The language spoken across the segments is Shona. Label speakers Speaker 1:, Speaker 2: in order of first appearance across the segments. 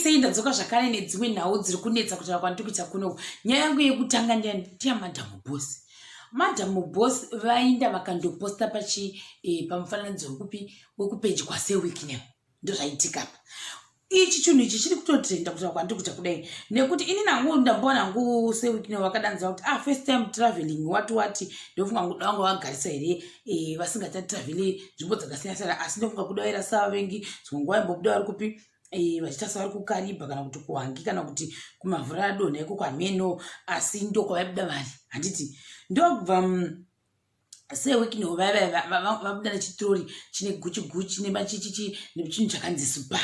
Speaker 1: Sei ndadzoka zvakare nedzimwe nhau dziri kunetsa kutaura kwandiri kuita kuno. Nyaya yangu yekutanga ndeyaMadam Boss. Madam Boss vainda vakandoposta pachi pamufananidzo wekupi wekupeji kwaSeWicknell. Ndozvaitika apa. Ichi chinhu ichi chiri kutotrenda kutaura kwandiri kuita kudai nekuti ini nangu ndamboona hangu SeWicknell vakadanzira kuti first time traveling wati wati, ndofunga kuda vanga vagarisa here vasingacha-traveli nzvimbo dzakasiyana siyana, asi ndofunga kuda vaira savavengi dzimwe nguva imbobuda vari kupi vachiita sevari kuKaribha kana kuti kuHwange kana kuti kumavhura adonha ikoko, hameno, asi ndokwavaibuda vari, handiti? Ndobva SeWicknell vaiva vabuda nechitrori chine Gucci Gucci nemachichichi nechinhu chakanzi spa,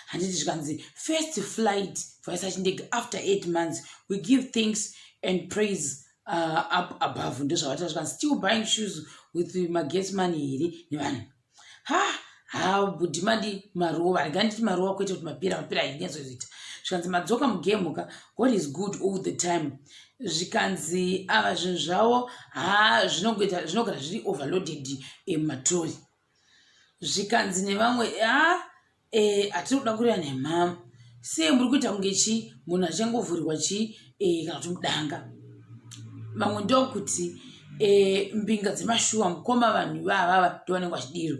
Speaker 1: handiti? Zvikanzi first flight vaisa chindege after 8 months. We give thanks and praise up above. Ndozvavata. Zvikanzi still buying shoes with magas money here nevanhu? Ha ha, bhudhi madi maruva, rega nditi maruva kwete kuti mapira, mapira ainyatsozoita. Zvikanzi madzoka mugemuka. God is good all the time. Zvikanzi ava zvinhu zvavo ha zvinongoita zvinogara zviri overloaded mumatrori. Zvikanzi nevamwe ha hatiri kuda kureva nemhama, sei muri kuita kunge chi munhu achangovhurirwa chi kana kuti mudanga. Vamwe ndokuti mbinga dzemashuwa mukoma, vanhu ivavava ndovanenge vachidiro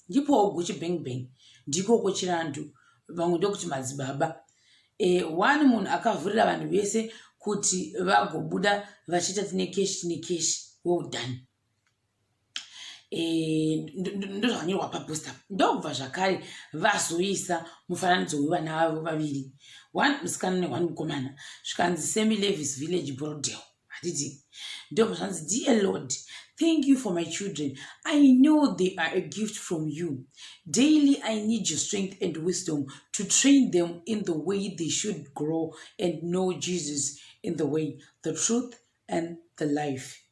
Speaker 1: ndipowo Gucci bang bang ndikoko chirandu. Vamwe ndokuti madzibaba one munhu akavhurira vanhu vese kuti vagobuda vachiita tine cash, tine cash, well done. Ndozvakanyorwa paposta. Ndokubva zvakare vazoisa mufananidzo wevana vavo vaviri, one musikana neone mukomana. Zvikanzi Semi Levis Village, Borrowdale, handiti? Ndobva zvanzi, "Dear Lord, thank you for my children. I know they are a gift from you. Daily I need your strength and wisdom to train them in the way they should grow and know Jesus in the way, the truth and the life.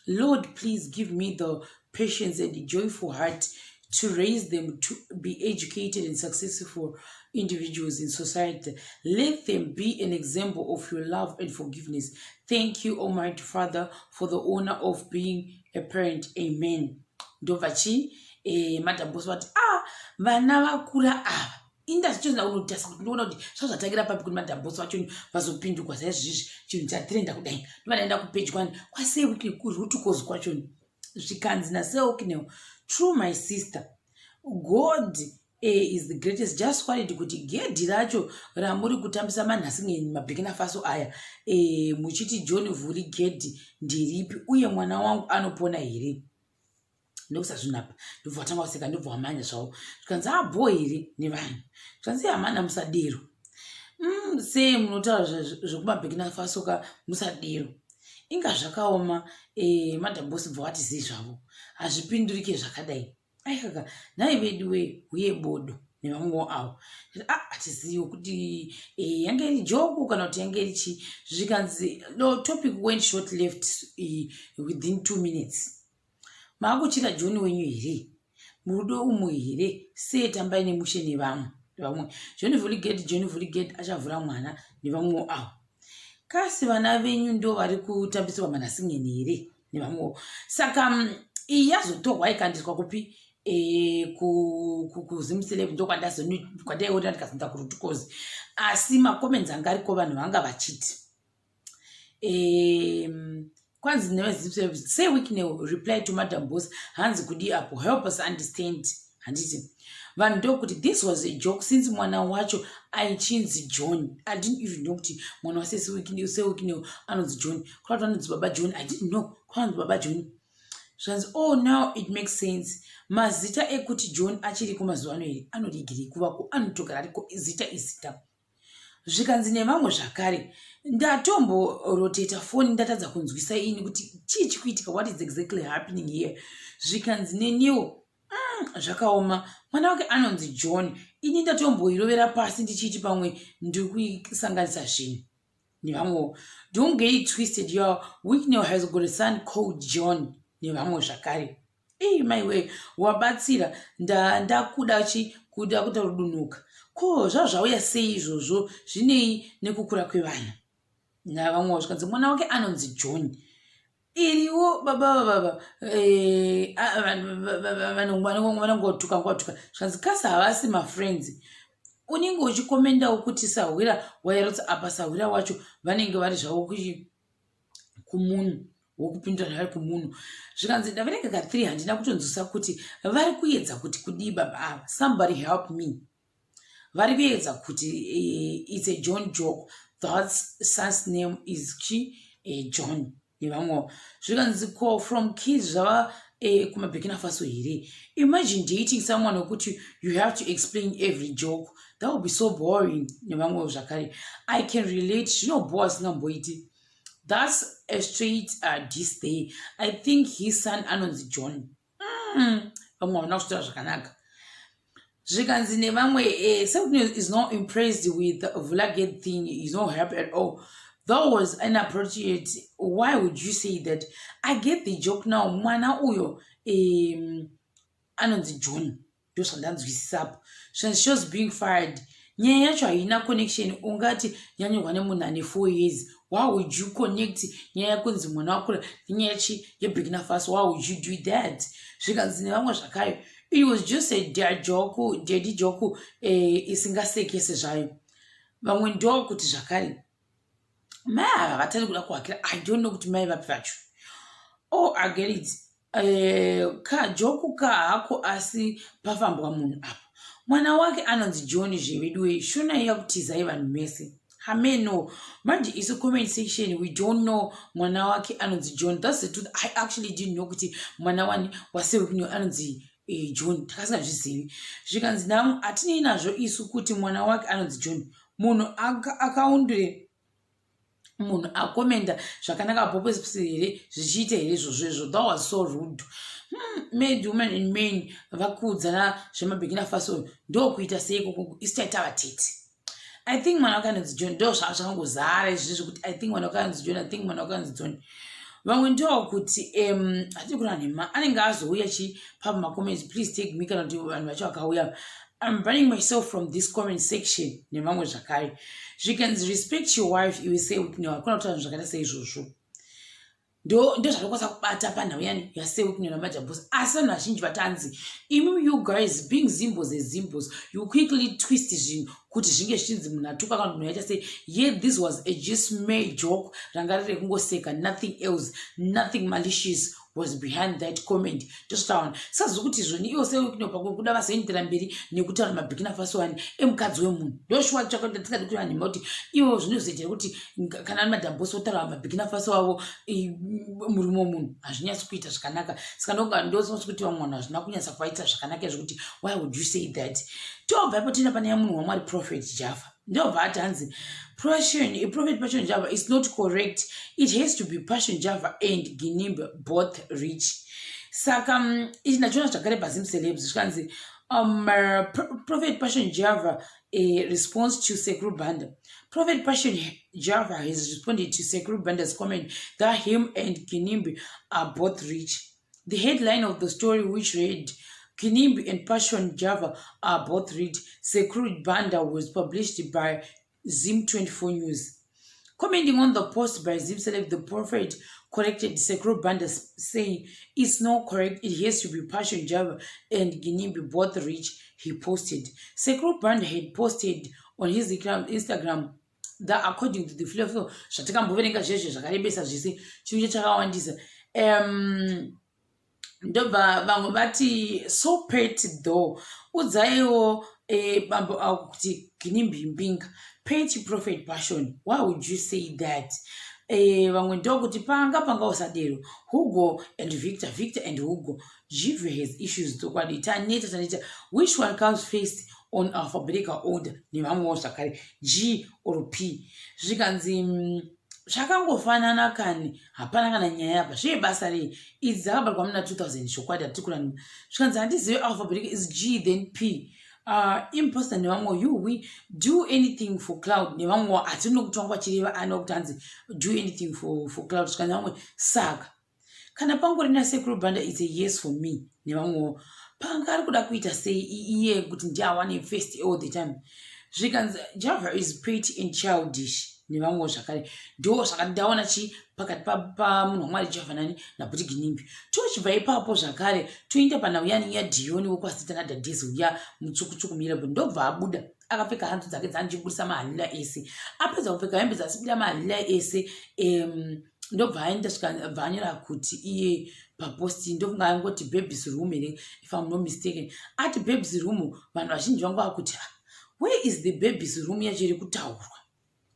Speaker 1: Lord, please give me the patience and the joyful heart to raise them to be educated and successful individuals in society. Let them be an example of your love and forgiveness. Thank you, Almighty Father, for the honor of being a parent. Amen." Ndobva chi Madam Boss vati, ah, vana vakura ava. Indazvichozina kunotarisa kuti ndinoona kuti zvazvatangira papi kuti Madam Boss vacho vazopindukwa saizvizvi, chinhu chatrenda kudai. Ndovanaenda kupage kwani kwaSir kurutukozi kwachoni. Zvikanzi naSir Wicknell, "True, my sister, God is the greatest. Just worried kuti gedhi racho ramuri kutambisa manhasi maBurkina Faso aya muchiti John vhuri gedhi ndiripi, uye mwana wangu anopona here?" Ndokusazvinapa. Ndobva watanga kuseka, ndobva wamanya zvavo. Zvikanzi abho here nevanhu. Zvikanzi hamana musadero. Sei munotaura zvekumaBurkina Faso ka? Musadero, inga zvakaoma. Madam Boss bva wati zii zvavo, hazvipindurike zvakadai. Aikaka nhai vedu we, huye bodo nevamwewo avo. Ah, hatizivi kuti yange iri joke kana kuti yange iri chii. Zvikanzi no topic went short left within 2 minutes. Maakuchira John wenyu here murudo umu here? Sei tambai nemushe nevamwe nevamwe. John Vuligate, John Vuligate achavhura mwana nevamwewo avo. Kasi vana venyu ndo vari kutambisirwa manhasingeni here nevamwewo? Saka iyi yazotorwa ikandiswa kupi? KuZimceleb ndokwandaiona, ndikazoenda kurutukozi, asi macomments anga ariko, vanhu vanga vachiti kwanzi neveZimceleb, "Sir Wicknell reply to Madam Boss." Hanzi kudi apo, help us understand, handiti? Vanhu ndokuti this was a joke since mwana wacho aichinzi John. I didn't even know kuti mwana waSir Wicknell anonzi John, kurati anonzi Baba John. I didn't know kwanzi Baba John. Zvanzi, "Oh, now it makes sense." Mazita ekuti John achiriko mazuva ano here? Anorigirei kuvako, anotogara ariko. Zita izita. Zvikanzi nevamwe zvakare, ndatomboroteta foni, ndatadza kunzwisa ini kuti chii chikuitika, what is exactly happening here? Zvikanzi neniwo, zvakaoma, mwana wake anonzi John. Ini ndatomboirovera pasi ndichiti pamwe ndikuisanganisa zvinhu nevamwewo. Don't get it twisted, your Wicknell has got a son called John. Nevamwe zvakare, ei maiwe, wabatsira, ndakuda chi kuda kuita rudunuka. Ko zvazvauya sei izvozvo? Zvinei nekukura kwevana? Navamwewo zvikanzi mwana wake anonzi John. Iriwo baba baba vanongotuka ngotuka. Zvikanzi kasi havasi mafriends. Unenge uchikomendawo kuti sahwira wairotsa apa sahwira wacho vanenge vari zvavo kumunhu wokupindura vari kumunhu. Zvikanzi ndaverenga ka3, handina kutonzwisa kuti vari kuedza kuti kudii baba ava. Somebody help me. Vari kuedza kuti it's a John joke, that's son's name is chi John nevamwewo. Zvikanzi ko from kids zvava kumaBurkina Faso here? Imagine dating someone wekuti you have to explain every joke. That will be so boring nevamwewo zvakare. I can relate, zvinobhowa singamboiti. That's a straight this day. I think his son anonzi John. Vamwe havana kuzvitaura zvakanaka. Zvikanzi nevamwe, Sir is not impressed with the vulgar thing, is not happy at all. That was inappropriate. Why would you say that? I get the joke now. Mwana uyo anonzi John, ndozvandanzwisisapo. Shows being fired. Nyaya yacho haina connection. Ungati yanyorwa nemunhu ane 4 years. Why would you connect nyaya yekunzi mwana wakura nenyaya chi yeBurkina Faso? Why would you do that? Zvikanzi nevamwe zvakare, it was just a dad joke, daddy joke isingasekese zvayo. Vamwe ndokuti zvakare mai ava vatari kuda kuhakira. I don't know kuti mai vapi vacho. Oh, I get it. Kajoke ka hako, asi pafambwa munhu apa. Mwana wake anonzi John zveveduwe. Shona yakutizai vanhu mese, hameno manje. Isu comment section, we don't know mwana wake anonzi John. That's the truth. I actually didn't know kuti mwana wani waSir Wicknell anonzi John. Takasingazvizivi. Zvikanzi namo, hatinei nazvo isu kuti mwana wake anonzi John. Munhu akaundure munhu akomenda zvakanaka popesi here, zvichiita here izvozvo izvo? That was so rude. Made woman and men vakuudzana zvemaBurkina Faso ndokuita seiko isu taita vatete. I think mwana wake anonzi John. Ndo zvakangozara izvizvi kuti I think mwana wake anonzi John, I think mwana wake anonzi John. Vamwe ndokuti hatiri kureva nhema, anenge azouya chi pamacomments, please take me, kana kuti vanhu vacho vakauya. I'm banning myself from this comment section nevamwe zvakare. Zvikanzi respect your wife iwe. Sir Wicknell, hakuna kutaura zvinhu zvakaita seizvozvo. Ndo zvatokwanisa kubata panhau yani yaSir Wicknell naMadam Boss. Asi vanhu vazhinji vatanzi imi, you guys being Zimbos eZimbos, you quickly twist zvinhu kuti zvinge zvichinzi munhu atuka kana munhu yaita sei. Yet this was a just mere joke ranga riri kungoseka, nothing else, nothing malicious was behind that comment. Ndozvataona sazi kuti zvoni iwo Sir Wicknell pakuda vazoendera mberi nekutaura maBurkina Faso ani emukadzi wemunhu. Ndoshuwa tingadi kuti vanhema kuti ivo zvinozoitira kuti kana ari Madam Boss votaura maBurkina Faso avo murume wemunhu, hazvinyatsi kuita zvakanaka. Saka ndosoti kuti vamwe vanhu hazvina kunyatsa kuvaitira zvakanaka zvekuti why would you say that? Tobva ipo tienda pane munhu waMwari, Prophet Java. Ndobva ati hanzi Prophet Passion Java is not correct. It has to be Passion Java and Ginimbi both rich. Saka ichi ndachiona zvakare paZim Celebs. Zvikanzi Prophet Passion Java, a response to Sekuru Banda. Prophet Passion Java has responded to Sekuru Banda's comment that him and Ginimbi are both rich. The headline of the story, which read "Ginimbi and Passion Java are both rich, Sekuru Banda," was published by Zim24 News. Commenting on the post by Zim Celeb, the prophet corrected Sekuru Banda, saying, "It's not correct. It has to be Passion Java and Ginimbi both rich," he posted. Sekuru Banda had posted on his Instagram that according to the flow zvatikamboverenga zvezve zvakarebesa zvese, chinhu chakawandisa. Ndobva vamwe vati, "So petty though. Udzaiwo bambo avo kuti Ginimbi mbinga." Petty, Prophet Passion, why would you say that? Vamwe ndokuti panga usadero. Hugo and Victor, Victor and Hugo. Jive has issues dzokwadi. Taneta, taneta. Which one comes first on alphabetical order? Nevamwewo zvakare, G or P. Zvikanzi zvakangofanana kani, hapana kana nyaya apa. Zvebasa rei idzi dzakabarwa muna 2000? Zvokwadi hatikurani. Zvikanzi handizivi, alphabetical is G then P. Imposter nevamwe, you we do anything for clout nevamwe. Hatino kuti vanga vachireva ani wakuti hanzi do anything for clout. Zvikanzi vamwe, saka kana pangori naSekuru Banda, it's a yes for me nevamwewo. Panga ari kuda kuita sei iye kuti ndiawane first all the time? Zvikanzi Java is pretty and childish nevamwewo zvakare. Ndo zvakati ndaona chi pakati pamunhu wamwari Java nani naBhuti Ginimbi. Tochibva ipapo zvakare toenda panhau yani yaDioni wekwaSitana Dadezi uya mutsvukutsvuku mirebo, ndobva abuda akapfeka hanzu dzake dzandichibudisa mahalila ese. Apedza kupfeka hembe dzasibida mahalila ese, ndobva aenda svika anyora kuti iye paposti, ndofunga angoti baby's room here, if I'm not mistaken, ati baby's room. Vanhu vazhinji vangu vakuti, ah, where is the baby's room yacho iri kutaurwa?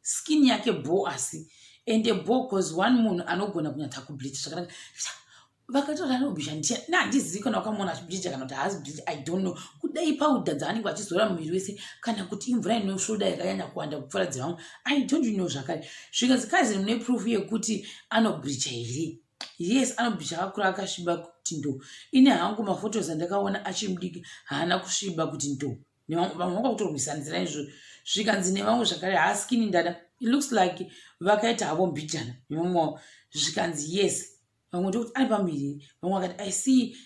Speaker 1: Skin yake bo, asi ende bo, cause one munhu anogona kunyatsa kubleach zvakanaka. Vakatora anobhicha ndiya nahandizivi kana wakamuona achibleacha kana kuti haasi bleach, I don't know. Kudai powder dzaanenge vachizora muviri wese, kana kuti imvura inosvoda yakanyanya kuwanda kupfuura dzevamwe, I don't know zvakare. Zvikanzi, cousin, mune proof yekuti anobleacha here? Yes, anobleacha, akakura akasviba kuti ndo. Ine hangu maphotos andakaona achimudiki, haana kusviba kuti ndo. Vamwe vanga kutorwisanizira izvo. Zvikanzi nevamwe zvakare, haaskini ndada, it looks like vakaita havo mbijana nevamwewo. Zvikanzi yes, vamwe ndokuti ari pamuviri. Vamwe vakati, I see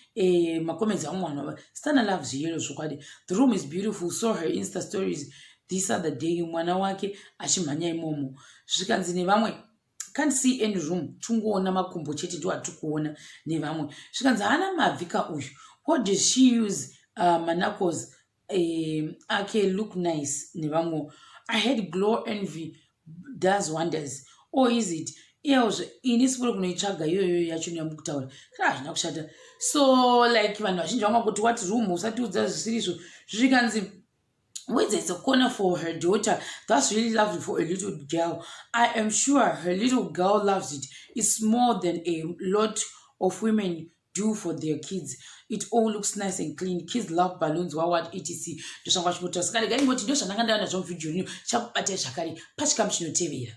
Speaker 1: macomments amwe vanhu ava, Stana loves yellow zvokwadi. The room is beautiful, saw her Insta stories this other day, mwana wake achimhanya imomo. Zvikanzi nevamwe, can't see any room, tungoona makumbo chete ndo atiri kuona. Nevamwe zvikanzi, haana mabvi ka uyu, what does she use? Manacos ake look nice. Nevamwe, I had glow envy does wonders, or is it iyawozve? Ini sipuri kunoitsvaga iyoyo yacho yamukutaura, kana hazvina kushata. So like vanhu vazhinji vanga kuti, what room? Usatiudza zvisirizvo. Zvikanzi, whether it's a corner for her daughter, that's really lovely for a little girl. I am sure her little girl loves it. It's more than a lot of women do for their kids. It all looks nice and clean. Kids love balloons, what etc. Ndosvanga vachimbotaura. Saka regai ngoti ndo zvandanga ndava nazvo muvhidhiyo rino. Chakubatai zvakare pachikamu chinotevera.